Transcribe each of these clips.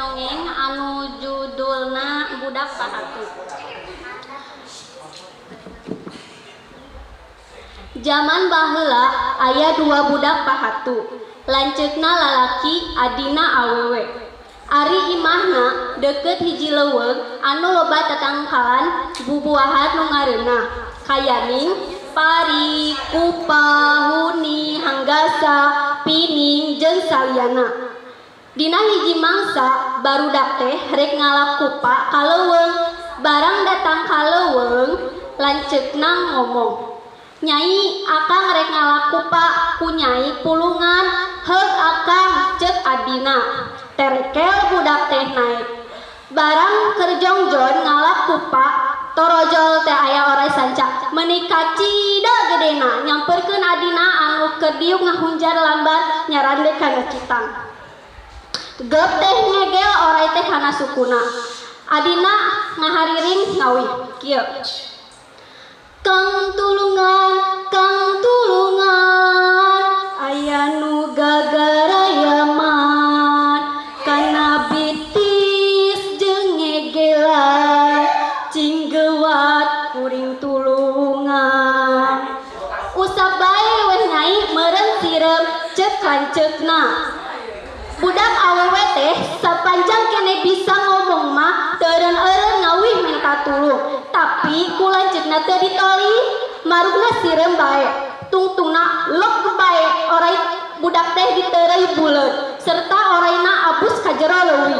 Dongeng anu judulna Budak Pahatu. Zaman baheula aya dua budak pahatu, lanceukna lalaki, adina awewe. Ari imahna deukeut hiji leuweung anu loba tatangkalan bubuahan nu ngareunah, kayaning pari, kupa, huni, hanggasa, pining jeung saliyana. Dina hiji mangsa barudak teh rek ngalap kupa ka leuweung, barang datang ka leuweung lanceukna ngomong, "Nyai, akang rek ngalap kupa ku nyai pulungan." "Heug akang," ceuk adina. Terekel budak teh naek. Barang keur jongjon ngalap kupa, torojol teh aya orai sanca meuni kacida gedena nyamperkeun adina anu keur diuk ngahunjar lambar nyarande kana citang. Gep teh ngegel orai teh kana sukuna. Adina ngahariring ngawih kieu. Kang tulungan, aya nu gagarayaman, kana bitis jeung ngegelan, cing gewat kuring tulungan. "Usap bae weh nyai, meureun sireum," ceuk lanceukna. Budak awewe teh sapanjang kene bisa ngomong mah teu eureun-eureun ngawih minta tulung, tapi ku lanceukna teu ditoli, marukna sireum bae. Tungtungna lok bae orai budak teh diteureuy buleud serta oraina abus ka jero leuwi.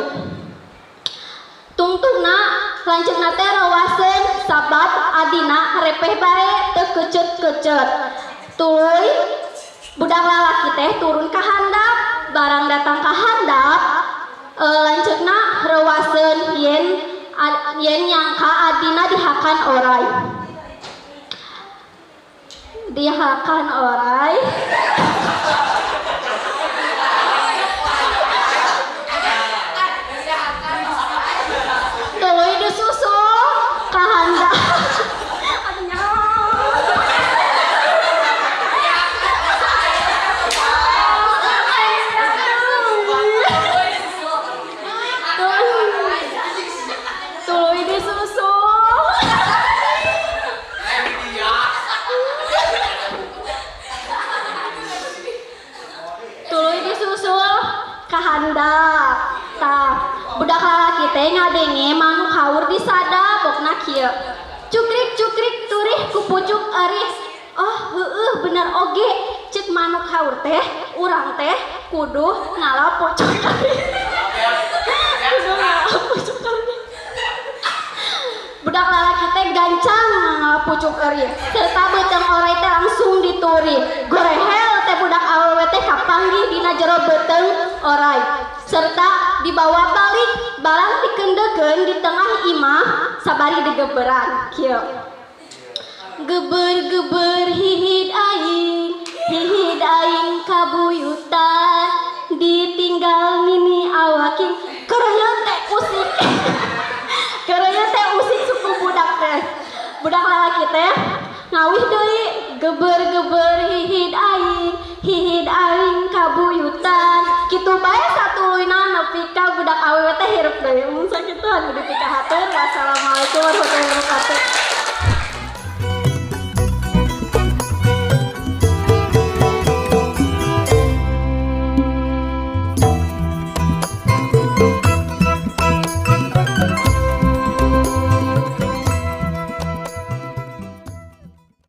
Tungtungna lanceukna teh rawaseun sabab adina repeh bae teu keuceut-keuceut. Tuluy budak lalaki teh turun ka handap, barang datang ka handap lanceukna rewaseun yen nyangka adina dihakan orai. Dihakan orai. Tuluy disusul ka handap. Tuluy disusul. Tuluy disusul ka handap. Tah, budak lalaki teh ngadenge manuk haur disadap pokna kieu. Cukrik-cukrik turih ku pucuk erih. "Oh, heueuh bener oge," ceuk manuk haur teh, "urang teh kudu ngalap pucuk erih." Kudu ngalap pucuk erih. Budak lalaki teh gancang ngalap pucuk erih serta beuteung orai teh langsung dituri. Gorehel teh budak awewe teh kapanggih dina jero beuteung orai serta dibawa balik, barang dikendekeun di tengah imah sabari digeberan kieu. Geber-geber hihid aing kabuyutan, ditinggal nini awaking. Keroyon teh usik. Keroyon teh usik suku budak teh. Budak lalaki teh ngawih deui, geber-geber hihid aing kabuyutan. Kitu bae satuluyna nepi ka budak awewe teh hirup deui. Mun sakituan dipikahatur. Wassalamualaikum warahmatullahi wabarakatuh.